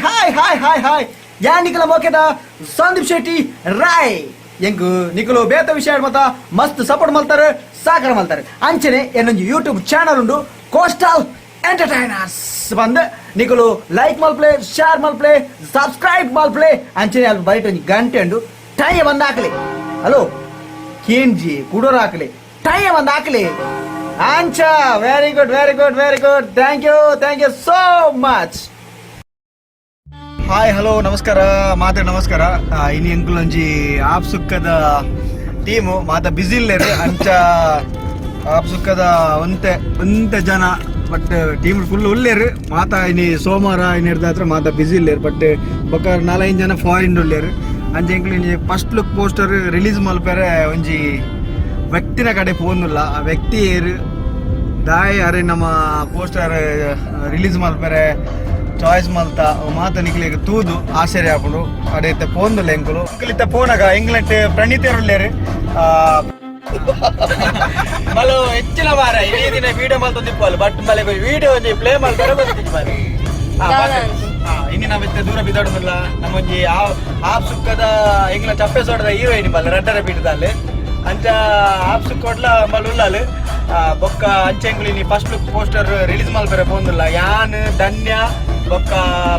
Hi hi hi hi hi. ಯಾ ನಿಕಲ ಮೋಕೆದ ಸಂದೀಪ್ ಶೆಟ್ಟಿ ರಾಯ್. ಎಂಕ್ ನಿಕುಲು ಬೇತ ವಿಷಯ ಮತ ಮಸ್ತ್ ಸಪೋರ್ಟ್ ಮಲ್ತಾರೆ, ಸಾಕರ ಮಲ್ತಾರೆ. ಅಂಚನೆ ಎನ್ನೊಂಜಿ ಯೂಟ್ಯೂಬ್ ಚಾನಲ್ ಉಂಡು, ಕೋಸ್ಟಲ್ ಎಂಟರ್ಟೈನರ್ಸ್ ಬಂದ್. ನಿಕುಲು ಲೈಕ್ ಮಲ್ಪ್ಲೆ, ಶೇರ್ ಮಲ್ಪ್ಲೆ, ಸಬ್ಸ್ಕ್ರೈಬ್ ಮಲ್ಪ್ಲೆ. ಅಂಚನೆ ಅಲ್ಲಿ ಬೈಟ್ ಒಂಜಿ ಗಂಟೆ ಉಂಡು, ಟೈ ಬಂದ್ ಹಾಕ್ಲಿ. ಹಲೋ ಕೇಂಜಿ ಕುಡೋರ್ ಹಾಕ್ಲಿ, ಟೈ ಬಂದ್ ಹಾಕ್ಲಿ ಅಂಚ. Very good, very good, very good. Thank you, thank you so much. Hi, hello, ನಮಸ್ಕಾರ ಮಾತ, ನಮಸ್ಕಾರ. ಇನಿ ಎಂಕುಲೊಂಜಿ ಆಪ್ ಸುಕ್ಕದ ಟೀಮು ಮಾತ ಬಿಸಿ ಇಲ್ಲೇರು. ಅಂಚ ಆಪ್ ಸುಕ್ಕದ ಒಂತೆ ಒಂತೆ ಜನ, ಬಟ್ ಟೀಮ್ ಫುಲ್ ಉಲ್ಲೇರು ಮಾತ. ಇನಿ ಸೋಮವಾರ ಇನ್ನಿರ್ದಾತ್ರ ಮಾತ ಬಿಸಿ ಇಲ್ಲೇರು. ಬಟ್ ಬೊಕ್ಕ ನಾಲೈದು ಜನ ಫಾರಿನ್ ಉಲ್ಲೇರು. ಅಂಚ ಎಂಕುಲು ಇನಿ ಫಸ್ಟ್ ಲುಕ್ ಪೋಸ್ಟರ್ ರಿಲೀಸ್ ಮಲ್ಪೆರೆ ಒಂಜಿ ವ್ಯಕ್ತಿನ ಕಡೆ ಪೋಂದುಲ್ಲ. ಆ ವ್ಯಕ್ತಿ ಏರು, ದಾಯ್ ಅರೆ ನಮ್ಮ ಪೋಸ್ಟರ್ ರಿಲೀಸ್ ಮಲ್ಪೆರೆ ಚಾಯ್ಸ್ ಮಲ್ತ ಮಾತ ನಿಕ್ಲೆಗ್ ತೂದು ಆಶ್ಚರ್ಯ ಆಪುಂಡು. ಅಡೇತೆ ಪೋಂದುಲ್ಲ ಎಂಕುಲು. ಎಂಕುಲು ಪೋನಾಗ ಇಂಗ್ಲೆಂಡ್ ಪ್ರಣೀತೆರುಲ್ಲೇರು. ಮಲು ಹೆಚ್ಚಿನ ಮಾರ ಇಡೀ ದಿನ ವಿಡಿಯೋ ಮಲ್ತೊಂದಿಪ್ಪಲು. ಬಟ್ ಮಲೆ ವಿಡಿಯೋ ಒಂಜಿ ಪ್ಲೇ ಮಲ್ತಾರೆ ಗೊತ್ತಿಜ್ಜಿ ಮಾರೆ. ಇನ್ನು ನಾವಿತ್ತೆ ದೂರ ಬಿದ್ದಾಡುದಿಲ್ಲ. ನಮ್ಮೊಂಜಿ ಆಪ್ ಸುಕ್ಕದ ಎಂಗ್ಲ ಚಪ್ಪೆ ಸೋಡದ ಹೀರೋಯಿನ್ ಬಲ್ಲ ರಡ್ಡರ ಪೀಠದಲ್ಲಿ. ಅಂಚ ಆಪ್ ಸುಕ್ಕೋಡ್ಲ ಮಲ್ ಉಳ್ಳಾಲು. ಬೊಕ್ಕ ಅಂಚೆ ಎಂಕುಲು ಇನಿ ಫಸ್ಟ್ ಲುಕ್ ಪೋಸ್ಟರ್ ರಿಲೀಸ್ ಮಲ್ಪೆರೆ ಪೋಂದುಲ್ಲ. ಯಾನ್, ಧನ್ಯ, ಬೊಕ್ಕ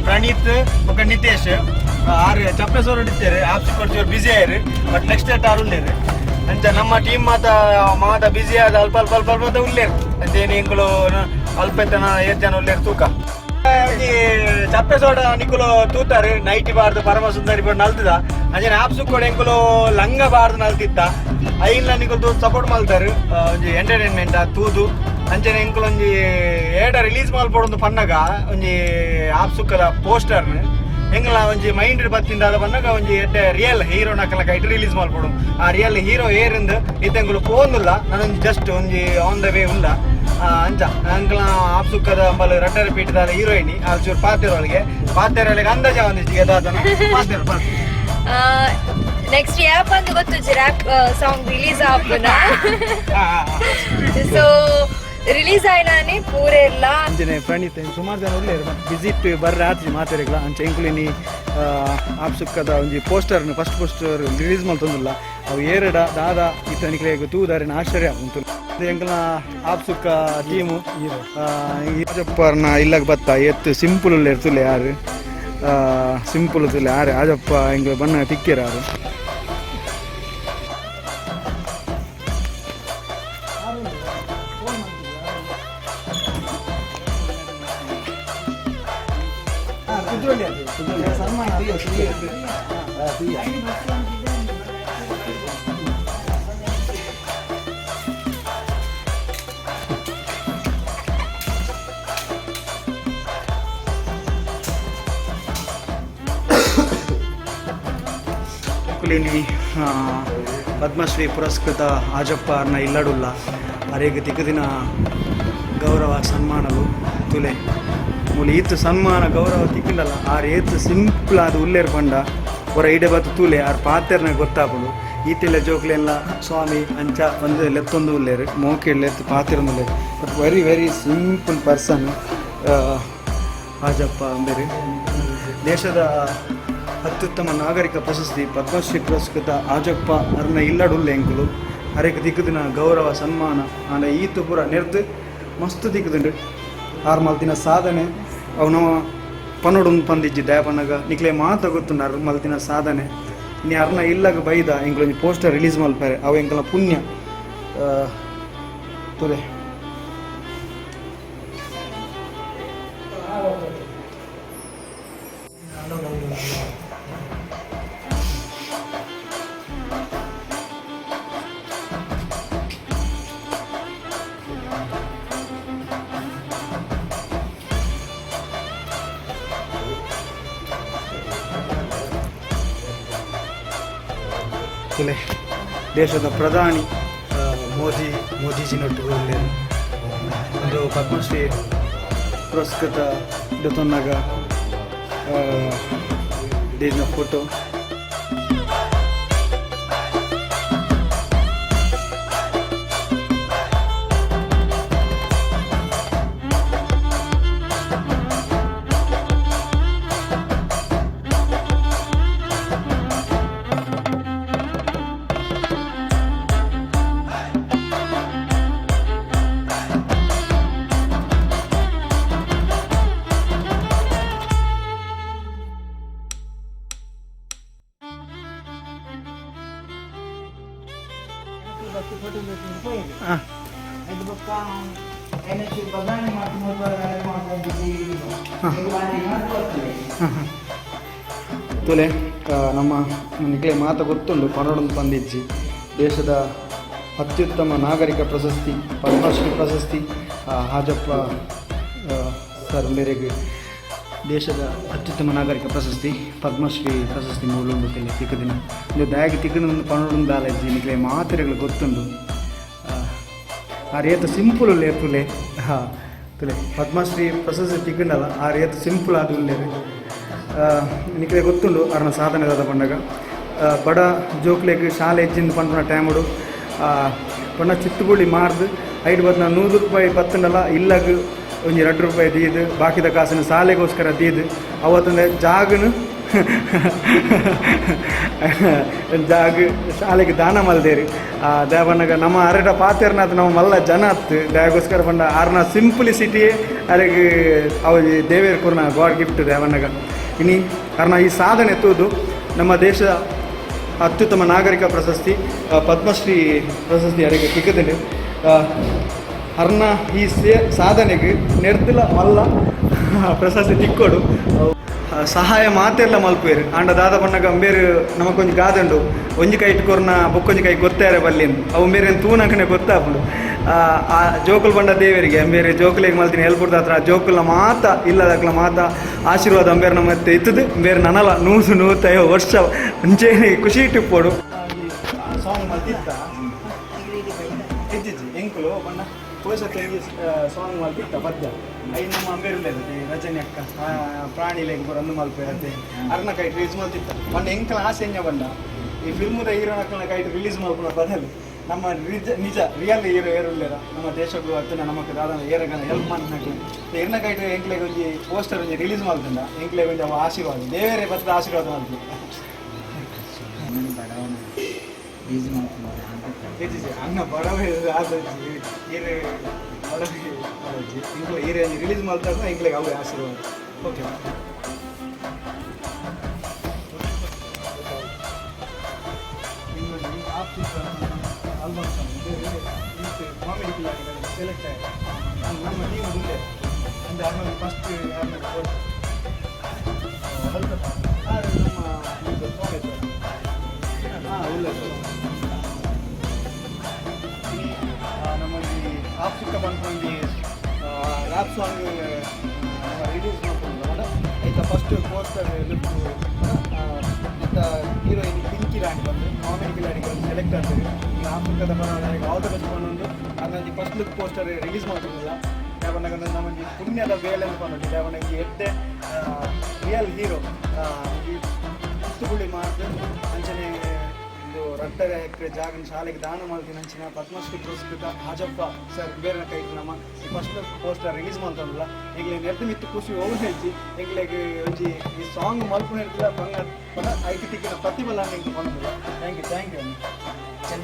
ಪ್ರಣೀತ್, ಬೊಕ್ಕ ನಿತೇಶ್ ಆರು ಚಪ್ಪೆ ಸೋರ ಇತ್ತೇರು. ಆಪ್ ಸುಕ್ಕೋಡ್ ಬಿಸಿ ಆಯ್ರು, ಬಟ್ ನೆಕ್ಸ್ಟ್ ಡೇಟ್ ಆರು ಉಳ್ಳೇರು. ಅಂಚ ನಮ್ಮ ಟೀಮ್ ಮಾತ ಮಾತ ಬಿಸಿ ಆದ ಅಲ್ಪ ಅಲ್ಪ ಅಲ್ಪ ಅಲ್ಪ ಉಳ್ಳೇರು. ಅಂಚೇನು ಎಂಕುಲು ಅಲ್ಪ ಎತ್ತನ ಏತ್ ಜನ ಉಳ್ಳೇರು ತೂಕ. ಒಂಜಿ ಚಪ್ಪೆ ಸೋಡ ನಿಕುಲು ತೂತಾರೆ, ನೈಟಿ ಬಾರ್ದು ಪರಮ ಸುಂದರಿ ಬೋರ್ಡ್ ನಲ್ತದ. ಅಂಚನೆ ಆಪ್ ಸುಕ್ಕೋಡು ಎಂಕುಲು ಲಂಗ ಬಾರ್ದು ನಲ್ತಿತ್ತ. ಐನ್ಲ ನಿಕುಲು ತೂದು ಸಪೋರ್ಟ್ ಮಲ್ತಾರು. ಒಂಜಿ ಎಂಟರ್ಟೈನ್ಮೆಂಟ್ ತೂದು. ಅಂಚನೆ ಎಂಕುಲು ಒಂಜಿ ಏಡ ರಿಲೀಸ್ ಮಲ್ಪೊಡೊಂದು ಪನ್ನಗ ಒಂಜಿ ಆಪ್ ಸುಕ್ಕದ ಪೋಸ್ಟರ್ ಎಂಗ್ಲ ಒಂಜಿ ಮೈಂಡ್ ಬತ್ತಿಂದ ಪನ್ನಗ ಒಂಜಿ ಎಡ್ಡೆ ರಿಯಲ್ ಹೀರೋ ನಕಲ ಕೈಟ್ ರಿಲೀಸ್ ಮಲ್ಪೊಡು. ಆ ರಿಯಲ್ ಹೀರೋ ಏರಿಂದ ಇತ್ತೆ ಎಂಕುಲು ಪೋಂದುಲ್ಲ. ನಾನೊಂಜಿ ಜಸ್ಟ್ ಒಂಜಿ ಆನ್ the way ಉಲ್ಲ. ಅಂಚ ಅಂಕಲ ಆಪ್ ಸುಕ್ಕದ ಅಂಬಲ್ ರಡ್ಡರ ಪೀಠದ ಹೀರೋಯಿನಿ ಆ ಚೂರು ಪಾತೆರೊಳಗೆ ಪಾತೆರೊಳಗೆ ಅಂದಾಜ ಒಂದಿಷ್ಟು ದಾದನ ಪಾತೆರ ಪಾತೆರ. ನೆಕ್ಸ್ಟ್ ಯಾಪ್ ಅಂತ ಗೊತ್ತು, ರ್ಯಾಪ್ ಸಾಂಗ್ ರಿಲೀಸ್ ಆಪುನ. ಸೊ ರಿಲೀಸ್ ಆಯ್ನಾನೆ ಪೂರೆಲ್ಲ. ಅಂಚನೆ ಪ್ರಣೀತ್ ಸುಮಾರು ಜನ ಉಲ್ಲೇರು, ಮತ್ತೆ ಬಿಸಿ ಬರ್ರೆ ಆತ್ರಿ ಮಾತೆರೆಗ್ಲ. ಅಂಚ ಎಂಕುಲಿನಿ ಆಪ್ ಸುಕ್ಕದ ಒಂಜಿ ಪೋಸ್ಟರ್ನ ಫಸ್ಟ್ ಪೋಸ್ಟರ್ ರಿಲೀಸ್ ಮಲ್ತೊಂದುಲ್ಲ. ಅವು ಏರಡ ದಾದ ಇತ್ತ ನಿಕ್ಲೆಗ್ ತೂದಾರಿನ ಆಶ್ಚರ್ಯ ಉಂಟು. ಎಂಕಲ್ನ ಆಪ್ ಸುಕ್ಕ ಟೀಮು ಆಜಪ್ಪರ್ನ ಇಲ್ಲಗ್ ಬತ್ತ. ಎತ್ತು ಸಿಂಪಲ್ ಉಲ್ಲೇರು ತುಲೆ ಯಾರು, ಸಿಂಪಲ್ ತುಲೆ ಯಾರು. ಆಜಪ್ಪ ಎಂಕ್ಲೆ ಬಣ್ಣ ತಿಕ್ಕಿರ ಯಾರು. ಕುಲಿನಿ ಪದ್ಮಶ್ರೀ ಪುರಸ್ಕೃತ ಆಜಪ್ಪ ಅರ್ನ ಇಲ್ಲಡುಲ್ಲ. ಅರೇಗ ತಿಕ್ಕದಿನ ಗೌರವ ಸನ್ಮಾನಲು ತುಲೆ. ಮೂಲು ಈತ್ ಸನ್ಮಾನ ಗೌರವ ತಿಕ್ಕಿಂಡಲ್ಲ, ಆರ್ ಏತ್ ಸಿಂಪಲ್ ಆದ್ ಉಲ್ಲೇರ್ ಪಂಡ ಹೊರ ಇಡೆ ಬತ್ತು ತೂಲೆ, ಆರ್ ಪಾತೆರ್ನ ಗೊತ್ತಾಪುಂಡು. ಈತೆಲ್ಲ ಜೋಕ್ಲೆಲ್ಲ ಸ್ವಾಮಿ ಅಂಚ ಒಂದು ಲೆತ್ತೊಂದು ಉಲ್ಲೇರು, ಮೋಕೆ ಲೆತ್ತು ಪಾತೆರೊಂದು ಉಲ್ಲೇರು. But very very simple person Ajappa ಅಂಬೇರು. ದೇಶದ ಅತ್ಯುತ್ತಮ ನಾಗರಿಕ ಪ್ರಶಸ್ತಿ ಪದ್ಮಶ್ರೀ ಪುರಸ್ಕೃತ ಆಜಪ್ಪ ಅರ್ನ ಇಲ್ಲಡುಲ್ಲೆ ಎಂಕುಲು. ಅರೆಕ್ ದಿಕ್ಕುದಿನ ಗೌರವ ಸನ್ಮಾನ ಆಂಡ ಈತು ಪೂರ ನೆರ್ದು ಮಸ್ತ್ ದಿಕ್ಕುದುಂಡು. ಆರ್ ಮಲ್ತಿನ ಸಾಧನೆ ಅವು ನಮ ಪನೊಡು ಪಂದಿಜ್ಜಿ. ದಯಪನ್ನಗ ನಿಕ್ಲೆ ಮಾತ ಗೊತ್ತುಂಡು ಅರ್ ಮಲ್ತಿನ ಸಾಧನೆ. ಇನಿ ಅರ್ನ ಇಲ್ಲಗ ಬೈದ ಎಂಕುಲೊಂಜಿ ಪೋಸ್ಟರ್ ರಿಲೀಸ್ ಮಲ್ಪರೆ, ಅವು ಎಂಕಲ್ನ ಪುಣ್ಯ. ತುಲೆ. ತುಲೆ, ದೇಶದ ಪ್ರಧಾನಿ ಮೋದಿಜಿನೊಟ್ಟಿಗೆ ಉಲ್ಲೇರು. ಒಂದು ಪದ್ಮಶ್ರೀ ಪುರಸ್ಕೃತ ದೆತೊನ್ನಗ ದೇಜಿನ ಫೋಟೋ. ಹಾಂ. ತುಲೆ ನಮ್ಮ ನಿಕ್ಲೆ ಮಾತ ಗೊತ್ತುಂಡು ಪನೊಡೊಂದು ಪಂದಿಜ್ಜಿ. ದೇಶದ ಅತ್ಯುತ್ತಮ ನಾಗರಿಕ ಪ್ರಶಸ್ತಿ, ಪದ್ಮಶ್ರೀ ಪ್ರಶಸ್ತಿ, ಹಾಜಪ್ಪ ಸರ್ ಮೇರೆಗೆ ದೇಶದ ಅತ್ಯುತ್ತಮ ನಾಗರಿಕ ಪ್ರಶಸ್ತಿ, ಪದ್ಮಶ್ರೀ ಪ್ರಶಸ್ತಿ ಮೂಲುಂಡು ತೆಲೆ ತಿಕ್ಕದಿನ. ಇಂದು ದಯಾಗಿ ತಿಕ್ಕದ ಪನೊಡೊಂದು ದಾಲಜ್ಜಿ. ನಿಕ್ಲೆ ಮಾತೆರೆಗಳು ಗೊತ್ತುಂಡು. ಆ ರೇತ ಸಿಂಪಲ್ ಉಲ್ಲೇರ್ ತುಲೆ. ಹಾಂ, ತುಲೆ, ಪದ್ಮಶ್ರೀ ಪ್ರಶಸ್ತಿ ತಿಕ್ಕಂಡಲ್ಲ, ಆ ರೇತ ಸಿಂಪಲ್ ಆದ್ ಉಲ್ಲೇರು. ನಿಕ್ಲೆ ಗೊತ್ತುಂಡು ಅರ್ನ ಸಾಧನೆ ದಾದ ಪಂಡಗ. ಬಡ ಜೋಕ್ಲೆಗ್ ಶಾಲೆ ಇಜ್ಜಿಂದ್ ಪನ್ಪುನ ಟೈಮುಡು ಪಂಡ ಚಿತ್ತುಗುಳಿ ಮಾರ್ದು ಐಟ್ ಬತ್ನ 100 ರೂಪಾಯಿ ಬತ್ತುಂಡಲ ಇಲ್ಲಗ್ ಒಂಜಿ 2 ರೂಪಾಯಿ ದೀದ್ ಬಾಕಿದ ಕಾಸಿನ ಶಾಲೆಗೋಸ್ಕರ ದೀದ್ ಅವತ್ತಂದ್ರೆ ಜಾಗನು ಜಾಗ ಶಾಲೆಗೆ ದಾನ ಮಲ್ದೇರು. ದೇವಣ್ಣಗ ನಮ್ಮ ಅರಡ ಪಾತೆರ್ನಾಥ್ ನಾವು ಮಲ್ಲ ಜನ ಅತ್ತು. ದಯಗೋಸ್ಕರ ಪಂಡ ಆರ್ನ ಸಿಂಪ್ಲಿಸಿಟಿ ಅರೆಗ್ ಅವು ದೇವೇರ್ ಕೊರ್ನ ಗಾಡ್ ಗಿಫ್ಟ್. ದೇವಣ್ಣಗ ಇನಿ ಅರ್ನ ಈ ಸಾಧನೆ ತೂದು ನಮ್ಮ ದೇಶದ ಅತ್ಯುತ್ತಮ ನಾಗರಿಕ ಪ್ರಶಸ್ತಿ, ಪದ್ಮಶ್ರೀ ಪ್ರಶಸ್ತಿ ಅರೆಗೆ ತಿಕ್ಕದಲ್ಲಿ. ಅರ್ನ ಈ ಸಾಧನೆಗೆ ನೆರ್ದಲ ಮಲ್ಲ ಪ್ರಶಸ್ತಿ ತಿಕ್ಕೋಡು. ಸಹಾಯ ಮಾತೆಲ್ಲ ಮಲ್ಪೇರು. ಆಂಡ ದಾದ ಪಣ್ಣಗ ಅಂಬೇರು ನಮಕೊಂಜಿ ಗಾದೆ ಉಂಡು, ಒಂಜಿ ಕೈಟ್ ಕೊರ್ನ ಬೊಕ್ಕೊಂಜಿ ಕೈ ಗೊತ್ತಾರೆ ಬಲ್ಲಿಂದು. ಅವು ಮೇರೆ ತೂನಕನೆ ಗೊತ್ತಾಪುಂಡು. ಆ ಆ ಜೋಕುಲ್ ಬಂಡ ದೇವರಿಗೆ ಅಂಬೇರೆ ಜೋಕುಲಿಗೆ ಮಲ್ತಿನ ಹೆಲ್ಪ್ ಹತ್ರ ಆ ಜೋಕುಲ್ನ ಮಾತ ಇಲ್ಲದಕ್ಲ ಮಾತ ಆಶೀರ್ವಾದ ಅಂಬೇರ್ನ ಮತ್ತೆ ಇತ್ತದು. ಬೇರೆ ನನಲ 100, 150 ವರ್ಷ ಅಂಚೆನೆ ಖುಷಿ ಇಟ್ಟಿಪ್ಪೋಡು. ಸಾಂಗ್ ಮಲ್ತಿತ್ತ ಇಜ್ಜಿಜ್ಜಿ. ಎಂಕುಲು ಬಣ್ಣ ಪೋಸ ಸಾಂಗ್ ಮಲ್ತಿತ್ತ ಪದ್ಯ. I ನಮ್ಮ ಅಂಬೇರುಲ್ಲ ರಜನಿ ಅಕ್ಕ ಪ್ರಾಣಿಲೆಗ್ ಪೂರ ಅಂದು ಮಲ್ಪೇರತ್ತೆ. ಅರ್ನ ಕೈಟ್ ರಿಲೀಸ್ ಮಲ್ತಿತ್ತ. ಬಣ್ಣ ಎಂಕಲ ಆಸೆ ಎಂಜ ಬಂಡ, ಈ ಫಿಲ್ಮುದ ಹೀರೋನಕ್ಕನ ಕೈಟ್ ರಿಲೀಸ್ ಮಲ್ಪುನ ಬದಲು ನಮ್ಮ ನಿಜ ನಿಜ ರಿಯಲ್ ಹೀರೋ ಏರುಲ್ಲೇರ ನಮ್ಮ ದೇಶಕ್ಕೂ ಅತ್ತನ ನಮಕ್ ದಾದ ಏರಗನ ಹೆಲ್ಪ್ ಮಾಡ್ನಕ್ಲೆ ಎರ್ನ ಕೈಟ್ ಎಂಕ್ಲೆಗ್ ಒಂಜಿ ಪೋಸ್ಟರ್ ಒಂಜಿ ರಿಲೀಸ್ ಮಲ್ತುಂಡ ಎಂಕ್ಲೆಗ್ ಒಂಜಿ ಅವು ಆಶೀರ್ವಾದ, ದೇವರೇ ಬತ್ತದ ಆಶೀರ್ವಾದ ಮಲ್ತು. ಬಡವನ ಯೂಸ್ ಮಾಡ್ತಾರೆ ಅಂತ. ಇಜ್ಜಿ, ಅನ್ನ ಬಡವ ಆದಜ್ಜಿ. ಈರು ಬಡವ ಆದಜ್ಜಿ. ಇಂಕ್ಲೆ ಈರು ರಿಲೀಸ್ ಮಲ್ತಾಗ ಎಂಕ್ಲೆಗ್ ಅವು ಆಶೀರ್ವಾದ. ಓಕೆ. ಆಲ್ಬಮ್ ಸಾಂಗ್ ಇದು. ಕಾಮಿಡಿ ಕಿಲಾಡಿಗಳು ಸೆಲೆಕ್ಟ್ ಆಯ್ತು. ನಮ್ಮ ಟೀಮ್ ಉಂಟೆ ಅಂದ್ರೆ ಆಮೇಲೆ ಫಸ್ಟ್ ಆಮೇಲೆ ನಮ್ಮ ಇದು ಸೋಮೇಶ್ವರ. ಹಾಂ, ಉಲ್ಲೇಖ. ನಮ್ಮಲ್ಲಿ ಆಫ್ರಿಕಾ ಬಂದ್ಕೊಂಡು ರ್ಯಾಪ್ ಸಾಂಗ್ ರಿಲೀಸ್ ಮಾಡ್ಕೊಂಡು ಆಯ್ತಾ. ಫಸ್ಟ್ ಪೋಸ್ಟರ್ ಲುಕ್ ಮತ್ತು ಹೀರೋಯಿನ್ ಪಿಂಕಿ ರಾಣಿ ಬಂದು ಕಾಮಿಡಿ ಕಿಲಾಡಿಗಳು ಸೆಲೆಕ್ಟ್ ಆಗ್ತದೆ. ಈಗ ಆಫ್ರಿಕಾದ ಬರೋ ಆಲ್ the best ಬಂದು ಹಾಗಾಗಿ ಫಸ್ಟ್ ಲುಕ್ ಪೋಸ್ಟರ್ ರಿಲೀಸ್ ಮಾಡ್ತಿರಲಿಲ್ಲ. ಯಾವನಾಗ ನಮ್ಮೊಂಜಿ ಪುಣ್ಯದ ಬೇಲೆ ಅಂತ ಪನ್ನೊಂದು. ಯಾವನಾಗ ಎಡ್ಡೆ ರಿಯಲ್ ಹೀರೋ ಈ ಪುತ್ತುಗುಳಿ ಮಾರ್ದು ಅಂಚನೆ ಒಂದು 2.5 ಎಕರೆ ಜಾಗನ ಶಾಲೆಗೆ ದಾನ ಮಾಡ್ತೀನಿ. ಅಂಚಿನ ಪದ್ಮಶ್ರೀ ಪುರಸ್ಕೃತ ಹಾಜಪ್ಪ ಸರ್ ಬೇರೆ ಕೈ ನಮ್ಮ ಈ ಫಸ್ಟ್ ಪೋಸ್ಟರ್ ರಿಲೀಸ್ ಮಾಡ್ತಾರಲ್ಲ. ಎಂಗ್ಲೆ ನೆರ್ದು ಮಿತ್ತು ಖುಷಿ ಓವು ಹೆಚ್ಚಿ. ಎಂಗ್ಲೆಗ್ ಒಂಜಿ ಈ ಸಾಂಗ್ ಮಲ್ಪುನ ಇರ್ತದ ಬಂಗ ಪಂಡ ಐತಿ ತಿಕ್ಕಿನ ಪ್ರತಿಫಲ ಎಂಕ್ ಪನೊಂದುಲ್ಲ. Thank you, thank you.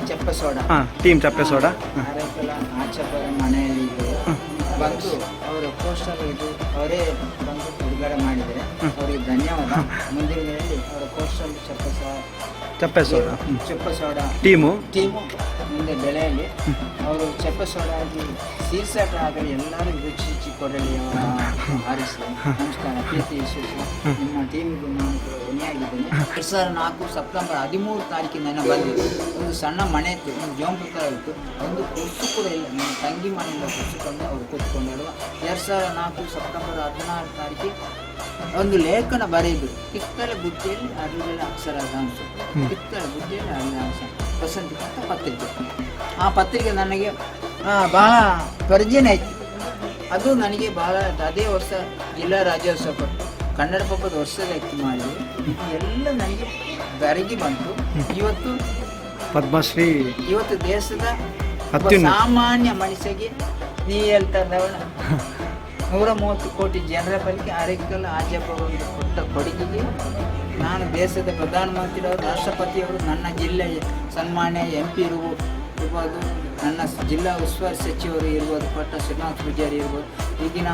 ಚಪ್ಪಸೋಡ. ಹಾಂ, ಟೀಮ್ ಚಪ್ಪೆ ಸೋಡ. ಆರೈಕೆಲ ಆಚಪ್ಪರ ಮನೆಯಲ್ಲಿ ಇದ್ದರು. ಬಂದು ಅವರ ಪೋಸ್ಟರ್ ಇದು ಅವರೇ ಬಂದು ಬಿಡುಗಡೆ ಮಾಡಿದರೆ ಅವರಿಗೆ ಧನ್ಯವಾದ. ಮುಂದಿನ ದಿನದಲ್ಲಿ ಅವರ ಪೋಸ್ಟರ್ ಚಪ್ಪೆ ಸೋಡ ಚಪ್ಪಸೋಡ ಟೀಮು ಟೀಮು ಮುಂದೆ ಬೆಳೆಯಲಿ. ಅವರು ಚಪ್ಪಸೋಡ ಆಗಿ ಶೀರ್ಷಕ ಆಗಲಿ, ಎಲ್ಲರೂ ರುಚಿ ಕೊಡಲಿ ಅವರ ಹಾರೈಸಿ. ನಮಸ್ಕಾರ. ಪ್ರೀತಿ, ವಿಶ್ವಾಸ. ನಿಮ್ಮ ಟೀಮಿಗೂ ನಾನು ಕೂಡ ಋಣಿಯಾಗಿದ್ದೇನೆ. 2004 ಸೆಪ್ಟೆಂಬರ್ 13 ತಾರೀಕಿನ ನಾನು ಬಂದಿದ್ದು. ಒಂದು ಸಣ್ಣ ಮನೆ ಇತ್ತು, ಒಂದು ಜೋಂಪು ಥರ ಇತ್ತು, ಒಂದು ಕುರ್ಸು ಕೂಡ ಇಲ್ಲ. ನನ್ನ ತಂಗಿ ಮನೆಯಿಂದ ಕುರ್ಸು ತಂದು ಅವರು ಕೂತ್ಕೊಂಡರು. 2004 ಸೆಪ್ಟೆಂಬರ್ 16 ತಾರೀಕಿಗೆ ಒಂದು ಲೇಖನ ಬರೆಯುವುದು, ಕಿತ್ತಳೆ ಬುಟ್ಟಿಯಲ್ಲಿ ಅರಳಿದ ಅಕ್ಷರ ಅನ್ಸು, ಕಿತ್ತಳೆ ಬುಟ್ಟಿಯಲ್ಲಿ ಅರಳಿದ ಅಕ್ಷರ ವಸಂತಿ ಅಂತ ಪತ್ರಿಕೆ. ಆ ಪತ್ರಿಕೆ ನನಗೆ ಬಹಳ ಪರಿಚಯ ಆಯಿತು. ಅದು ನನಗೆ ಬಹಳ ಅದೇ ವರ್ಷ ಜಿಲ್ಲಾ ರಾಜ್ಯೋತ್ಸವ ಕೊಟ್ಟು ಕನ್ನಡ ಪಬ್ಬದ ವರ್ಷದ ವ್ಯಕ್ತಿ ಮಾಡಿದೆ. ಎಲ್ಲ ನನಗೆ ಬೆರಗಿ ಬಂತು. ಇವತ್ತು ಪದ್ಮಶ್ರೀ. ಇವತ್ತು ದೇಶದ ಒಬ್ಬ ಅತ್ಯುನ್ನತ. ಸಾಮಾನ್ಯ ಮನುಷ್ಯಗೆ ನೀ ಹೇಳ್ತಾ 130 ಕೋಟಿ ಜನರ ಪೈಕಿ ಆರೈಕೆಲ್ಲ ಆಜಪ್ಪ ಒಂದು ಕೊಟ್ಟ ಕೊಡುಗೆಗೆ ನಾನು ದೇಶದ ಪ್ರಧಾನಮಂತ್ರಿಯವರು, ರಾಷ್ಟ್ರಪತಿಯವರು, ನನ್ನ ಜಿಲ್ಲೆಯ ಸನ್ಮಾನ್ಯ ಎಂ ಪಿ ಇರ್ಬೋದು, ನನ್ನ ಜಿಲ್ಲಾ ಉಸ್ತುವಾರಿ ಸಚಿವರು ಇರ್ಬೋದು, ಪಟ್ಟ ಶ್ರೀನಿವಾಸ ಪೂಜಾರಿ ಇರ್ಬೋದು, ಈಗಿನ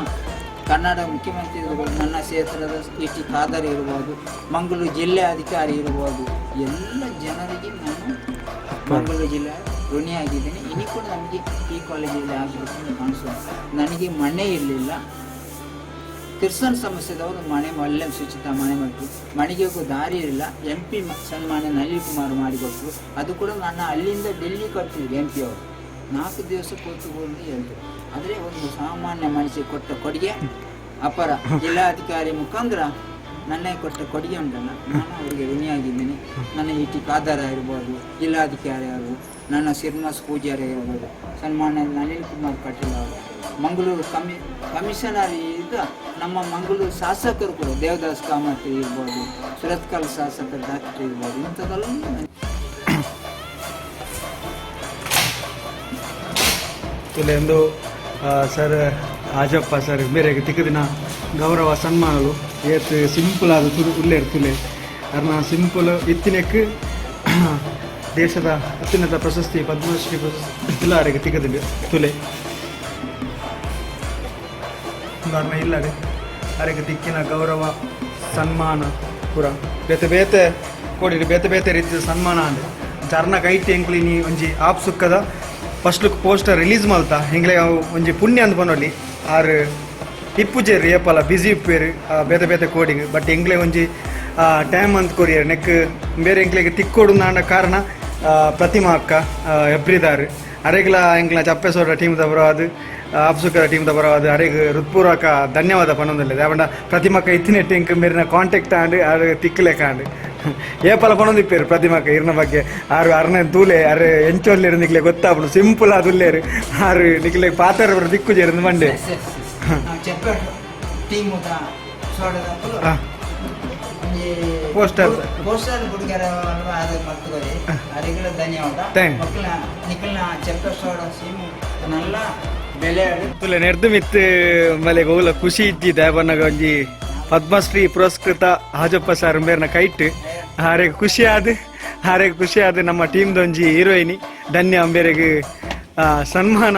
ಕನ್ನಡ ಮುಖ್ಯಮಂತ್ರಿ ಇರ್ಬೋದು, ನನ್ನ ಕ್ಷೇತ್ರದ ಯು ಟಿ ಖಾದರ್ ಇರ್ಬೋದು, ಮಂಗಳೂರು ಜಿಲ್ಲೆ ಅಧಿಕಾರಿ ಇರ್ಬೋದು, ಎಲ್ಲ ಜನರಿಗೆ ನಾನು ಮಂಗಳೂರು ಜಿಲ್ಲೆ ಋಣಿಯಾಗಿದ್ದೇನೆ. ಇನ್ನು ಕೂಡ ನಮಗೆ ಈ ಕಾಲೇಜಲ್ಲಿ ಆಗಬೇಕು ಅಂತ ಕಾಣಿಸುತ್ತೆ. ನನಗೆ ಮನೆ ಇರಲಿಲ್ಲ. ತಿರ್ಸನ್ ಸಮಸ್ಯೆದವರು ಮನೆ ಒಳ್ಳೆ ಶುಚಿತ ಮನೆ ಮಾಡಿದ್ರು. ಮಣಿಗೆಗೂ ದಾರಿ ಇರಲಿಲ್ಲ. ಎಂ ಪಿ ಸನ್ಮಾನ್ಯ ನಳಿನ್ ಕುಮಾರ್ ಮಾಡಿಕೊಟ್ರು. ಅದು ಕೂಡ ನನ್ನ ಅಲ್ಲಿಂದ ಡೆಲ್ಲಿ ಕಟ್ಟಿದ್ರು ಎಂ ಪಿ ಅವರು. 4 ದಿವಸ ಕೂತುಕೊಂಡು ಹೇಳಿದ್ರು. ಆದರೆ ಒಂದು ಸಾಮಾನ್ಯ ಮನುಷ್ಯ ಕೊಟ್ಟ ಕೊಡುಗೆ ಅಪರ. ಜಿಲ್ಲಾಧಿಕಾರಿ ಮುಖಾಂತರ ನನ್ನ ಕೊಟ್ಟ ಕೊಡುಗೆ ಉಂಟಲ್ಲ, ನಾನು ಅವರಿಗೆ ಋಣಿಯಾಗಿದ್ದೇನೆ. ನನ್ನ ಇ ಟಿ ಖಾದರ ಇರ್ಬೋದು, ಜಿಲ್ಲಾಧಿಕಾರಿ ಅವರು, ನನ್ನ ಶ್ರೀನಿವಾಸ್ ಪೂಜಾರಿ ಇರ್ಬೋದು, ಸನ್ಮಾನ್ಯ ನಳಿನ್ ಕುಮಾರ್ ಕಟೀಲ್ ಅವರು, ಮಂಗಳೂರು ಕಮಿಷನರ್ ಇದ್ದ ನಮ್ಮ ಮಂಗಳೂರು ಶಾಸಕರು ಕೂಡ ದೇವದಾಸ್ ಕಾಮತ್ ಇರ್ಬೋದು, ಸುರತ್ಕಲ್ ಶಾಸಕರು ಡಾಕ್ಟರ್ ಇರ್ಬೋದು, ಇಂಥದ್ದೆಲ್ಲ. ತುಲೆ ಸರ್ ಆಜಪ್ಪ ಸರ್ ಬೇರೆ ತಿಕ್ಕದಿನ ಗೌರವ ಸನ್ಮಾನಲು ಏತ್ ಸಿಂಪಲ್ ಆದ ತುರು ಉಲ್ಲೇರ್ ತುಲೆ ಅರ್ನ ಸಿಂಪಲ್ ಇತ್ತಿನೆಕ್ ದೇಶದ ಅತ್ಯುನ್ನತ ಪ್ರಶಸ್ತಿ ಪದ್ಮಶ್ರೀ ಪ್ರಶಸ್ತಿ ಅರೆಗೆ ತಿಕ್ಕದಿಲ್ಲ ತುಲೆ ಅರ್ನ ಇಲ್ಲಡೆ ಅರೆಗೆ ತಿಕ್ಕಿನ ಗೌರವ ಸನ್ಮಾನ ಪೂರ ಬೇತೆ ಬೇತೆ ಕೋಡಿ ಬೇತೆ ಬೇತೆ ರೀತಿಯ ಸನ್ಮಾನ ಅಂಡ್ ಚರ್ನ ಕೈಟಿ ಎಂಕ್ಲಿನಿ ಒಂಜಿ ಆಪ್ ಸುಕ್ಕದ ಫಸ್ಟ್ ಲುಕ್ ಪೋಸ್ಟರ್ ರಿಲೀಸ್ ಮಲ್ತ ಎಂಗ್ಲೆ ಅವು ಒಂಜಿ ಪುಣ್ಯ ಅಂದ್ ಪನೊಲಿ. ಆರು ಇಪ್ಪುಜೇರು ಏಪಲ ಬಿಸಿ ಇಪ್ಪೇರು ಬೇತೆ ಬೇತೆ ಕೋಡಿಂಗ್. ಬಟ್ ಎಂಗ್ಲೆ ಒಂಜಿ ಟೈಮ್ ಅಂತ ಕೊರಿಯರ್ ನೆಕ್ ಬೇರೆ ಎಂಕ್ಲೆಗೆ ತಿಕ್ಕೋಡು ನಾಂಡ ಕಾರಣ ಪ್ರತಿಮಾ ಅಕ್ಕ ಎಬ್ರಿದಾರ್ ಅರೆಗ್ಲ ಎಂಕ್ಲ ಚಪ್ಪೆಸೋಡ ಟೀಮ್ ದ ಬರವಾದು, ಆಪ್ಸುಕರ ಟೀಮ್ ದ ಬರವಾದು ಅರೆಗ್ ಹೃತ್ಪೂರ್ವಕ ಧನ್ಯವಾದ ಪನೊಂದಿಲ್ಲ. ಯಾವಂಡ ಪ್ರತಿಮಕ್ಕ ಇತ್ತಿನೆಟ್ ಎಂಕ್ ಮೇರಿನ ಕಾಂಟ್ಯಾಕ್ಟ್ ಆಂಡ್ ಆರು ತಿಕ್ಕಲೆಕ ಆಂಡ್ ಏಪಲ ಪನೊಂದಿಪ್ಪೇರು ಪ್ರತಿಮಕ್ಕ ಇರ್ನ ಬಗ್ಗೆ. ಆರು ಅರ್ನ ತೂಲೆ ಅರೆ ಎಂಚೊಲ್ಲೇರು ನಿಕ್ಲೆ ಗೊತ್ತಾಪುಂಡು. ಸಿಂಪಲ್ ಆದುಲ್ಲೇರು ಆರು ನಿಕ್ಲೆ ಪಾತ್ರ ಬರ ದಿಕ್ಕು ಮಂಡೆ. ನಾವು ಚೆಪ್ಪೆ ಟೀಮುದ ಸೋಡದಕ್ಕಲು ಒಂಜಿ ಪೋಸ್ಟರ್. ಪೋಸ್ಟರ್ ಹುಡುಗರ ಅದು ಮರ್ತುಕೊರಿ. ಅರೆಗಳ ಧನ್ಯವಾದ. Thank. ಮಕ್ಕಳ ನಿಕ್ಕಲ್ನ ಚೆಪ್ಪೆ ಸೋಡ ಸೀಮು ನಲ್ಲ ಬೆಲೆ. ತುಲೆ ನೆರ್ದು ಮಿತ್ ಮಲೆ ಗೋಲ ಖುಷಿ ಇದ್ದಿದೆ ಬನ್ನಗ ಒಂಜಿ ಪದ್ಮಶ್ರೀ ಪುರಸ್ಕೃತ ಹಾಜಪ್ಪ ಸರ್ ಮೇರ್ನ ಕೈಟ್ ಆರೆಗ್ ಖುಷಿ ಆದ್, ಆರೆಗ್ ಖುಷಿ ಆದ್ ನಮ್ಮ ಟೀಮ್ ಒಂಜಿ ಹೀರೋಯಿನಿ ಧನ್ಯ ಅಂಬೇರೆಗ್ ಸನ್ಮಾನ.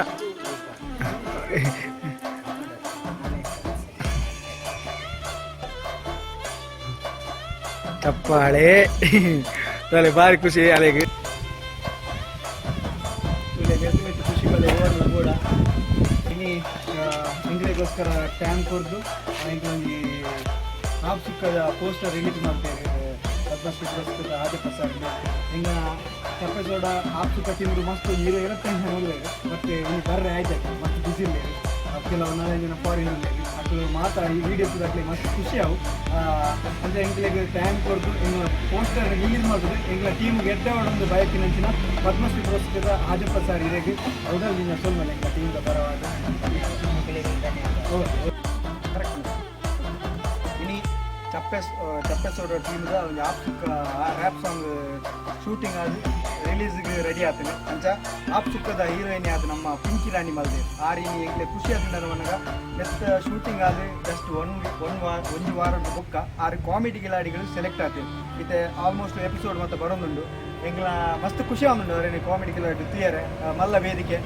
ಚಪ್ಪಾಳೆ ಅಲೆ ಬಾರಿ ಖುಷಿ ಅಲೆಗ್ ಖುಷಿ ಬಲೆ ಕೂಡ. ಇನಿ ಇಂಗ್ಲಿಗೋಸ್ಕರ ಟ್ಯಾಂಕ್ ಕೊರ್ದು ಒಂಜಿ ಆಪ್ ಸುಕ್ಕದ ಪೋಸ್ಟರ್ ರಿಲೀಸ್ ಮಾಡ್ತೇವೆ. ಪದ್ಮಶ್ರೀ ಪುರಸ್ಕೃತ ಆದಿಪ್ಪ ಸರ್ ಹಿಂಗ ಚಪ್ಪೆಸೋಡ ಆಪ್ ಸುಕ್ಕ ತಿಂದು ಮಸ್ತ್ ಹೀರೋ ಇರುತ್ತೆ ಮತ್ತೆ ಇನ್ನು ಬರ್ರೆ ಆಯ್ತು. ಮಸ್ತ್ ಬಿಸಿ ಇಲ್ಲ, ಕೆಲವು ನಾಲ್ಕು ಜನ ಫಾರಿನ್ ಅಕ್ಲು ಮಾತಾ ಈ ವಿಡಿಯೋ ಅಕ್ಲಿ ಮಸ್ತ್ ಖುಷಿ ಅವು. ಅಂದ್ರೆ ಎಂಕ್ಲೆಗ್ ಟೈಮ್ ಕೊರ್ದು ಎಂಗ್ಲ ಪೋಸ್ಟರ್ ರಿಲೀಸ್ ಮಾಡ್ತದೆ. ಎಂಗ್ಲ ಟೀಮ್ ಗೆದ್ದವಡೊಂದು ಬಯಕಿನಂಚಿನ ಪದ್ಮಶ್ರೀ ಪುರಸ್ಕೃತ ಆಜಪ್ಪ ಸರ್ ಇರೆಗ್ ಹೌದಾ ಸೊಲ್ಮಲೆ ಎಂಗ್ಲ ಟೀಮ್ದ ಪರವಾದ. ಕರೆಕ್ಟ್. ಇನಿ ಚಪ್ಪೆಸೋಡ ಟೀಮ್ದ ಒಂಜಿ ಆಪ್ ಸುಕ್ಕ ರ್ಯಾಪ್ ಸಾಂಗ್ ಶೂಟಿಂಗ್ ಆದ್ ರಿಲೀಸ್ಗೆ ರೆಡಿ ಆತನೆ. ಅಂಚ ಆಪ್ ಸುಕ್ಕದ ಹೀರೋಯಿನ್ ಆದ ನಮ್ಮ ಪಿಂಕಿ ರಾಣಿ ಮಲ್ದೆ ಆರ್ ಇನಿ ಎಂಕ್ಲೆ ಖುಷಿ ಆತಂಡ ಮನಗ ನೆತ್ತ ಶೂಟಿಂಗ್ ಆದ್ ಜಸ್ಟ್ ಒನ್ ಒನ್ ವಾರ ಒಂಜಿ ವಾರ ಬೊಕ್ಕ ಆರ್ ಕಾಮಿಡಿ ಗಿಲಾಡಿಗಳು ಸೆಲೆಕ್ಟ್ ಆತೆ. ಇತ್ತೆ ಆಲ್ಮೋಸ್ಟ್ ಎಪಿಸೋಡ್ ಮತ್ತೆ ಬರೋದುಂಡು. ಎಂಕ್ಲ ಮಸ್ತ್ ಖುಷಿ ಆವೊಂದುಂಡು ಅವರೇನೆ ಕಾಮಿಡಿ ಗಿಲಾಡಿ ತುಯರೆ ಮಲ್ಲ ವೇದಿಕೆ.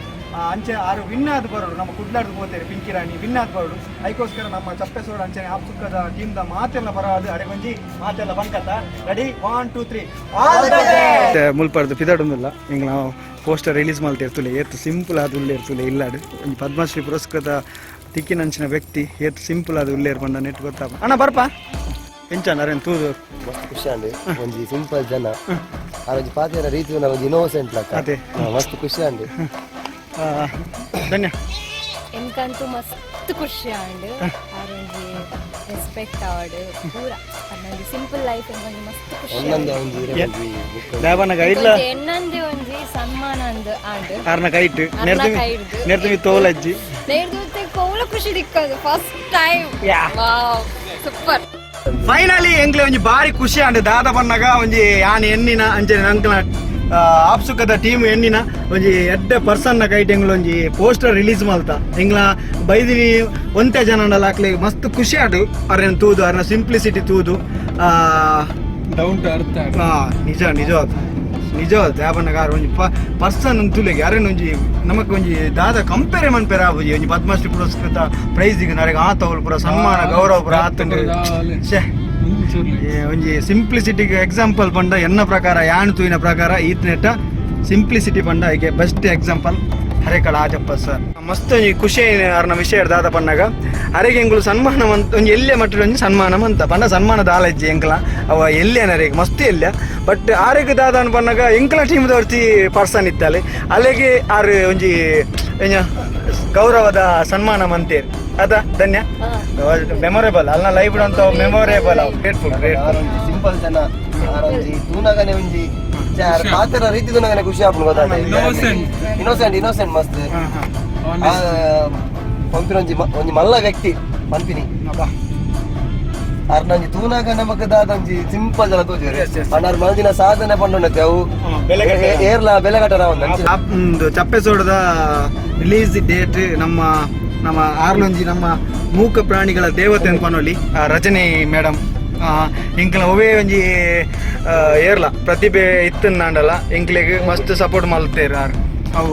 ಅಂಚೆ ಆರು ವಿನ್ ಆದ್ ಬರೋಡು ನಮ್ಮ ಕುಡ್ಲಾಡ್ದು ಪೋತೇರೆ. ಪಿಂಕಿ ರಾಣಿ ವಿನ್ ಆದ್ ಬರೋಡು. ಐಕೋಸ್ಕರ ನಮ್ಮ ಚಪ್ಪೆಸೋಡ ಅಂಚನೆ ಆಪ್ ಸುಕ್ಕದ ಟೀಮ್ದ ಮಾತೆಲ್ಲ ಬರೋದು ಅರೆಗೊಂಜಿ ಮಾತೆಲ್ಲ ಬಂಕತ್ತ. ರೆಡಿ, 1 2 3. ಮುಲ್ಪರ್ದು ಪಿದಾಡುಂದಿಲ್ಲ. ಎಂಗ್ಲ ಪೋಸ್ಟರ್ ರಿಲೀಸ್ ಮಲ್ತಿರ್ತುಲೆ. ಏತ್ ಸಿಂಪಲ್ ಆದ್ ಉಲ್ಲೇರ್ತುಲೆ ಇಲ್ಲಾಡು. ಒಂಜಿ ಪದ್ಮಶ್ರೀ ಪುರಸ್ಕೃತ ತಿಕ್ಕಿನಂಚಿನ ವ್ಯಕ್ತಿ ಏತ್ ಸಿಂಪಲ್ ಆದ್ ಉಲ್ಲೇರ್ ಪಂಡ ನೆಟ್ ಗೊತ್ತಾಪ. ಅಣ್ಣ ಬರ್ಪ ಎಂಚ ಅರೇನ್ ತೂದು? ಮಸ್ತ್ ಖುಷಿ ಅಂಡ್ ಒಂಜಿ ಸಿಂಪಲ್ ಜನ ಆರ್. ಒಂಜಿ ಪಾತೆರ ರೀತಿ ಒಂಜಿ ಇನ್ನೋಸೆಂಟ್ ಲಕ್ಕ. ಅದೇ. ಮಸ್ತ್ ಖುಷಿ ಅಂಡ್ ಧನ್ಯ. ಎಂಕಂತೂ ಮಸ್ತ್ ಖುಷಿ ಆಂಡ್ ಆರೊಂಜಿ ರೆಸ್ಪೆಕ್ಟ್ ಆವಡ್ ಪೂರ ಅರ್ನೊಂಜಿ ಸಿಂಪಲ್ ಲೈಫ್ ಒಂಜಿ ಮಸ್ತ್ ಖುಷಿ. ಒಂದೊಂದೇ ಒಂಜಿ ಇರೆ ಒಂಜಿ ಬುಕ್. ದಾಬನ ಗೈಡ್ಲ. ಒಂಜಿ ಎಣ್ಣಂದೆ ಒಂಜಿ ಸನ್ಮಾನ ಅಂದ್ ಆಂಡ್ ಆರ್ನ ಕೈಟ್ ಅರ್ನ ನೆರ್ದು ಕೈಡ್ದು. ನೆರ್ದು ತೋಲಜ್ಜಿ. ನೇರ್ದು ಕೋಲ ಖುಷಿ ದಿಕ್ಕದು first time. Yeah. Wow, super. Finally ಎಂಕ್ಲೆ ಒಂಜಿ ಬಾರಿ ಖುಷಿ ಆಂಡ್. ದಾದ ಬನ್ನಗ ಒಂಜಿ ಯಾನ್ ಎಣ್ಣಿನ ಅಂಚನೆ ನಂಕ್ಲ ಆಪ್ಸುಕದ ಟೀಮ್ ಎಣ್ಣಿನ ಒಂಜಿ ಎಡ್ಡೆ ಪರ್ಸನ್ ನ ಕೈಟ್ ಎಂಗ್ಲ ಒಂಜಿ ಪೋಸ್ಟರ್ ರಿಲೀಸ್ ಮಲ್ತ. ಎಂಗ್ಲ ಬೈದಿನಿ ಒಂತೆ ಜನ ಅಕ್ಲೆ ಮಸ್ತ್ ಖುಷಿ ಆಡು ಅರ್ನ ತೂದು, ಅರ್ನ ಸಿಂಪ್ಲಿಸಿಟಿ ತೂದು. ಡೌನ್ ಟು ಅರ್ತ್. ನಿಜ ನಿಜ ನಿಜ. ದಾಬನ್ನಗ ಆರ್ ಒಂಜಿ ಪರ್ಸನ್ ತುಲೆಗೆ ಅರೆನ್ ಒಂಜಿ ನಮಕ್ ಒಂಜಿ ದಾದ ಕಂಪೇರ್ ಮನ್ಪೆರ ಆಪುಜಿ. ಒಂಜಿ ಪದ್ಮಶ್ರೀ ಪುರಸ್ಕೃತ ಪ್ರೈಸ್ ಗೆ ನರೆಗ್ ಆತವಲ್ ಪೂರ ಸನ್ಮಾನ ಗೌರವ ಪೂರ ಆತುಂಡು. ಶ್ಯೆ. ಒಂಜಿ ಸಿಂಪ್ಲಿಸಿಟಿಗೆ ಎಕ್ಸಾಂಪಲ್ ಪಂಡ ಎನ್ನ ಪ್ರಕಾರ ಯಾನ್ ತೂಯಿನ ಪ್ರಕಾರ ಈತ್ನೆಟ ಸಿಂಪ್ಲಿಸಿಟಿ ಪಂಡ ಐಕೆ ಬೆಸ್ಟ್ ಎಕ್ಸಾಂಪಲ್. ಹರೇಕಳ ಆಜಪ್ಪ ಸರ್. ಮಸ್ತ್ ಒಂಜಿ ಖುಷಿ ಆರ್ನ ವಿಷಯ ದಾದ ಪನ್ನಗ, ಅರೆಗೆ ಎಂಕುಲು ಸನ್ಮಾನ ಮಂತ್ ಒಂಜಿ ಎಲ್ಲೆ ಮಟ್ಟದ ಒಂಜಿ ಸನ್ಮಾನ ಮಂತ ಪಂಡ ಸನ್ಮಾನ ದಾಲಜ್ಜಿ ಎಂಕಲ ಅವ ಎಲ್ಲೇನರೆಗ್ ಮಸ್ತ್ ಎಲ್ಲ. ಬಟ್ ಆರೆಗ್ ದಾದ ಪನ್ನಗ, ಎಂಕಲ ಟೀಮ್ ದೊರ್ತಿ ಪರ್ಸನ್ ಇತ್ತಾಲೆ, ಅಲೆಗೆ ಆರ್ ಒಂಜಿ ಎಂಜ ಗೌರವದ ಸನ್ಮಾನ ಮಂತೇರ್ ಅದ ಧನ್ಯ ಮೆಮೊರೇಬಲ್ ಅಲ್ಲ ಲೈಫ್ ಅಂತ ಮೆಮೊರೇಬಲ್. Grateful, grateful. ಆರೊಂಜಿ ಸಿಂಪಲ್ ಜನ. ಆರೊಂಜಿ ತೂನಗನೆ ಒಂಜಿ ಪಾತ್ರ ರೀತಿ ತೂನಗನೆ ಖುಷಿ ಆಪುಂಡು, ಗೊತ್ತಾತ? Innocent. Innocent, innocent ಮಸ್ತ್. ಪಂಪಿನ ಒಂಜಿ ಒಂಜಿ ಮಲ್ಲ ವ್ಯಕ್ತಿ ಪನ್ಪಿನಿ. ಅರ್ನೊಂಜಿ ತೂನಗ ನಮಕ್ ದಾದ ಒಂಜಿ ಸಿಂಪಲ್ ಜನ ತೋಜುವೆರ್. Yes. ಅಣ್ಣಾರ್ ಮಲ್ದಿನ ಸಾಧನೆ ಪಂಡೊಂಡತ್ತೆ ಅವು ಬೆಲೆ ಕಟ್ಟರ. ಏರ್ಲ ಬೆಲೆ ಕಟ್ಟರ ಒಂದು. ಒಂದು ಚಪ್ಪೆಸೋಡದ ರಿಲೀಸ್ ಡೇಟ್ ನಮ್ಮ ನಮ್ಮ ಆರ್ಲೊಂಜಿ ನಮ್ಮ ಮೂಕ ಪ್ರಾಣಿಗಳ ದೇವತೆ ಅಂತ ಪನೊಲಿ, ರಜನಿ ಮೇಡಮ್. ಎಂಕಲ ಒವೇ ಒಂಜಿ ಏರ್ಲ ಪ್ರತಿಭೆ ಇತ್ತಂದಾಂಡಲ ಎಂಕ್ಲೆಗ್ ಮಸ್ತ್ ಸಪೋರ್ಟ್ ಮಲ್ತೇರ್ ಆರ್. ಅವು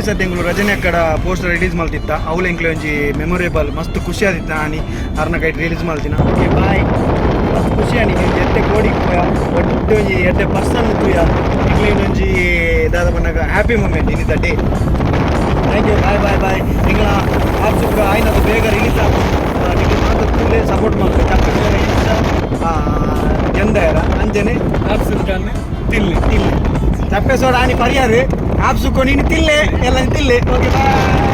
ಸದ್ಯ ಎಂಕುಲು ರಜನಿ ಅಕ್ಕಡ ಪೋಸ್ಟರ್ ರಿಲೀಸ್ ಮಲ್ತಿತ್ತ. ಅವ್ಲು ಎಂಕ್ಲೆ ಒಂಜಿ ಮೆಮೊರೇಬಲ್, ಮಸ್ತ್ ಖುಷಿ ಆದಿತ್ತ. ಆನಿ ಅರ್ನ ಕೈಟ್ ರಿಲೀಸ್ ಮಲ್ತಿನ. Okay, bye. ಮಸ್ತ್ ಖುಷಿ ಆನಿ. ಒಂಜಿ ಎಡ್ಡೆ ಕೋಡಿ ಪೋಯ, ಒಟ್ಟು ಒಂಜಿ ಎಡ್ಡೆ ಪರ್ಸನ್ ತೂಯ. ಎಂಕ್ಲೆ ಒಂಜಿ ದಾದ Pannaga happy moment in the day. Thank you, bye bye bye. ಎಂಗ್ಲ ಆಪ್ಸುಕ್ಕ ಆಯ್ನದು ಬೇಗ ರಿಲೀಸ್ ಆಪು. ನಿಮಗೆ ಮಾತ ತೂಲೆ ಸಪೋರ್ಟ್ ಮಾಡ್ತಾರೆ ಚಪ್ಪೆ ಎಂದಾಯರ ಅಂಜನೆ. ಆಪ್ಸುಕ್ಕಾನೆ ತಿಲ್ಲಿ. ತಿಲ್ಲೆ ಚಪ್ಪೆ ಸೋಡ ಆನಿ ಪರಿಯಾರು ಆಪ್ಸುಕ್ಕೊ ನೀನು ತಿಲ್ಲೆ ಎಲ್ಲ ತಿಲ್ಲೆ. Okay, bye.